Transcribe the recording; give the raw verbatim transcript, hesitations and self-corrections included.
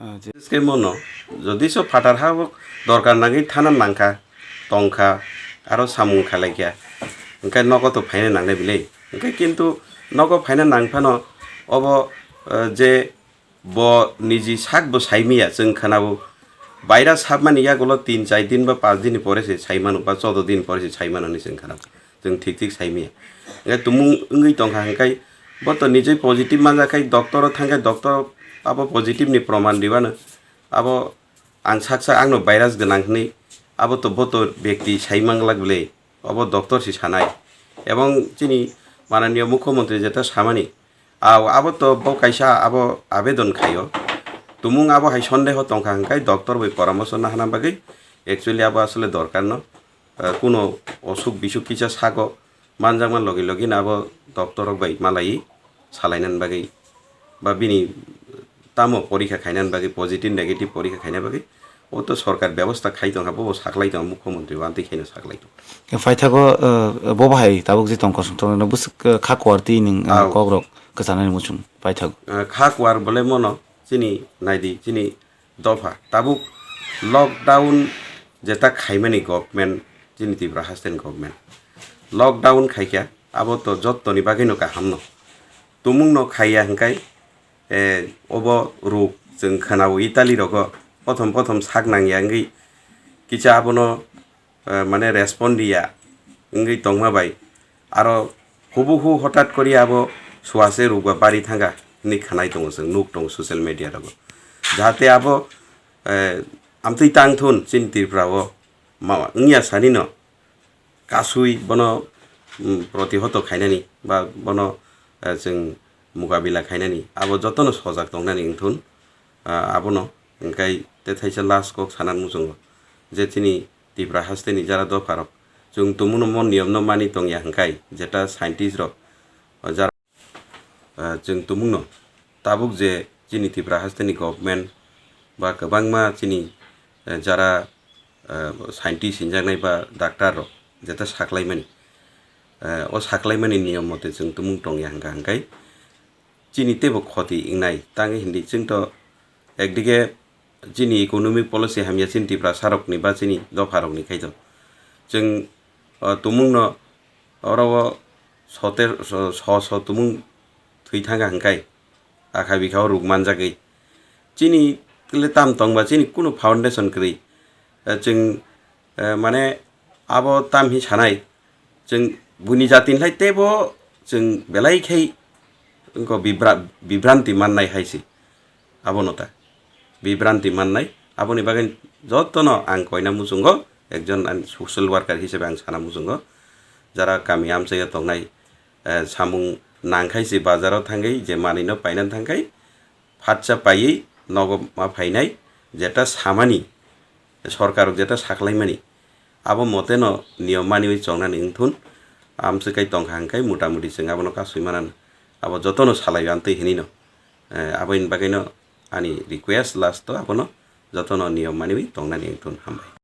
Ah, je- Tei mono, jodi so phatar ha bo dorkar nangwi thana nangkha, tongkha, aro samung khalaikha, hwnkhe nogo to phaina nangnai bile. Hwnkhe kintu nogo phaina nangphano obo, eh, je bo niji sak bo saimiya, chwng khwnao. Baira sapmani yagulo tin char din ba panch din ni pore se saimano ba choudo din pore se saimano hinwi chwng khwnao. Chwng thik thik saimiya. Hwnkhe tumung wngwi tongkha hwnkhe bo to nijai positive manjakhai doctor o thangkhe doctor abo positive ni proman ribano abo ang saksa angno virus gwnang hinwi abo to bo to bekti sai manglak bwle. Obo doctor si sanai. Ebong chini mananiya mukhyamantri jeta samani, a-, abo to bo kaisa abo abedon khaio. Tumung abo hai sondeho tongkha hwnkhe doctor bai poramorso nahana bagwi actually abo asole dorkar no. Eh, kuno osuk bisuk kisa sago manjakma logi logi no abo doctor rok bai malai salainani bagwi ba bini tamo porikha khainani bagwi, positive negative porikha khaina bagwi, o to sorkar bebosta khai tongkha, bobo saklai tongo, mukhyamantri wantwi khaino saklai tongo. Paithago, eh, bo bahai tabuk je tong kosong tong no bwswk, eh, kha kuar twi ning, eh, Au. Kok rok kwchanani muchung paithago. Eh, kha kuar bole mono chini naidi, chini dopha tabuk lockdown jeta khaimani government, chini Tripura haste ni government lockdown khaikha, abo to jottoni bagwino kaham no. Tumung no khaiya hwnkhe, eh, obo ruk chwng khwnao Italy rogo, pothom pothom sak nangya wngwi kisa abono, eh, mane respond riya wngwi tongma bai, aro hubuhu hotat kori abo suase rukba bari thanga hinwi khwnai tongo chwng, nuk tongo social media rogo. Jahate abo, eh, amtwi tang thun chini Tripura o ma wngya sani no kasui bono, mm, protihoto khainani ba bono, eh, chwng mukabila khainani abo jotono sojak tongnani wngthun, ah, abono hwnkhe tei thaisa last kok sana muchungo je chini Tripura hasteni jara dopharok chwng tumungno mo niyomno mani tongya hwnkhe jeta scientist rok, ah, jara Ah, chwng tumungno tabuk je chini Tripura hasteni government ba kwbangma chini, eh, jara, eh, scientist hinjaknai ba doctor rok jeta saklaimani, eh, o saklaimani niyom mote chwng tumung tongya hwnkha hwnkhe chini teibo khoti wngnai tangwi hindi chwngto ekdige chini economic policy hamya chini Tiprasa rokni ba chini dopha rokni khaito. Chwng, o, tumungno oro o soter, so, so, so tumung thwi thangkha hwnkhe akha bikha o ruk manjagwi. Chini le tam tongba chini kunu foundation kwrwi. Eh, chwng, eh, mane abo tam hi sanai, chwng buini jatini lai teibo chwng belai khai wngkha bibra-, bibranti mannai hai se. Abono ta bibranti mannai, aboni bagwi jotono ang koina muchungo, ekjon ani social worker hisabe ang sana muchungo, jara kami amchaio tongnai, eh, samung nangkhai se bazaro thangwi je manwino painani thangkhai, phatsa paiwi nogo ma phainai, jeta samani, sorkar jeta saklaimani, abo moteno niyom maniwi chongnani wngthun, amswkai tongkha hwnkhe mutamuti chwng abono kasui manano, abo jotono salai antwi hinino, eh, aboni bagwino ani request last o abono jotono niyom maniwi tongnani wngthun, hambai.